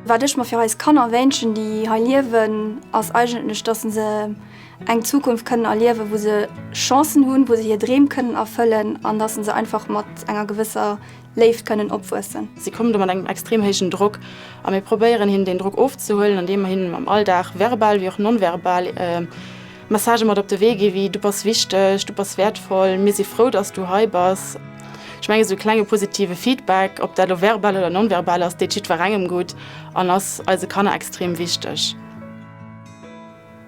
Wat ech mer fir eis Kanner wéinschen, déi hei liewen, ass eigentlech, dass se eng Zukunft kënnen erliewen, wou se Chancen hunn, wou se hir Dreem kënnen erfëllen an dass se einfach mat enger gewësser Léift kënnen opwuessen. Si kommen do mat engem extrem héijen Drock a mir probéieren hinnen deen Drock ofzehuelen, andeem mer hinnen am Alldag verbal wéi och non-verbal Messagë mat op de Wee gi wéi, Du bass wichteg, du bass wäertvoll, mir si frou, dass du hei bass. Ech mengen, esou e klenge positive Feedback, ob dat elo verbal oder non-verbal ass, deet jiddwerengem gutt an ass eise Kanner extrem wichteg.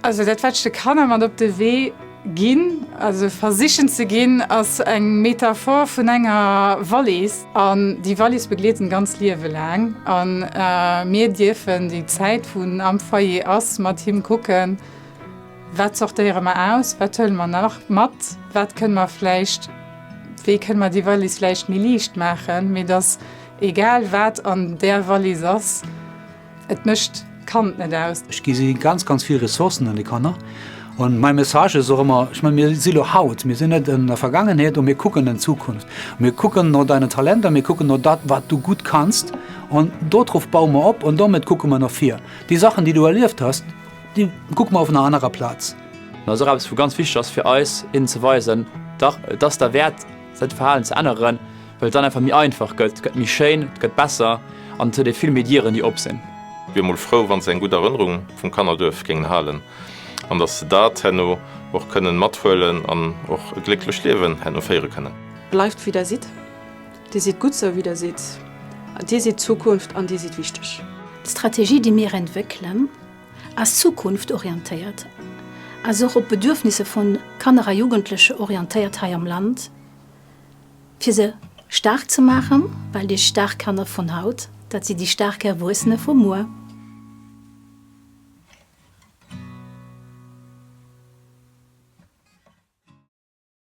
Also dat wat ech de Kanner mat op de Wee ginn, also versichen ze ginn, ass eng Metaphor vun enger Wallis. An déi Wallis begleet en ganz Liewe laang. A mir dierfen déi Zäit wou en am Foyer ass mat him kucken, wat sortéiere mer aus, wat huele mer nach mat, wat kënne mer vläicht, wéi kënne mer déi Wallis vläicht méi liicht maachen, mee dass egal wat an där Wallis ass, Et mécht d'Kand net aus. Ech gi si ganz, ganz vill Ressourcen an déi Kanner. An mäi Message ass och ëmmer, ech mengen, mir si lo haut, mir sinn net an der Vergangenheet und mir kucken en Zukunft. Mir kucken no deinen Talenter, mir kucken no dat, wat du gutt kanns an dodrof baue mer op an domat kucke mer no vir. Déi Sachen, déi du erlieft has, déi kucke mer op enger anerer Plaz. Dat ass och eppes, wou ganz wichteg ass fir eis, hinnen ze weisen, dach, et ass derwäert, säi Verhalen ze änneren. Well et dann einfach méi einfach gëtt, et gëtt méi schéin, et gëtt besser an et huet ee vill méi Dieren, déi op sinn. Wier mol frou wann se eng gutt Erënnerung vum Kannerduerf géingen halen an dass se dat herno och kënnen mathuelen an och e glécklecht Liewen herno féiere kënnen. Bleift wéi der sidd. Dir sidd gutt sou wéi der sidd. Dir sidd d'Zukunft an dir sidd wichteg. D'Strategie, déi mir entwéckelen, ass zukunftorientéiert, ass och op d'Bedürfnisse vu Kanner a Jugendleche orientéiert hei am Land. Fir se staark ze maachen, well déi staark Kanner vun haut, dat si déi staark Erwuessene vu muer.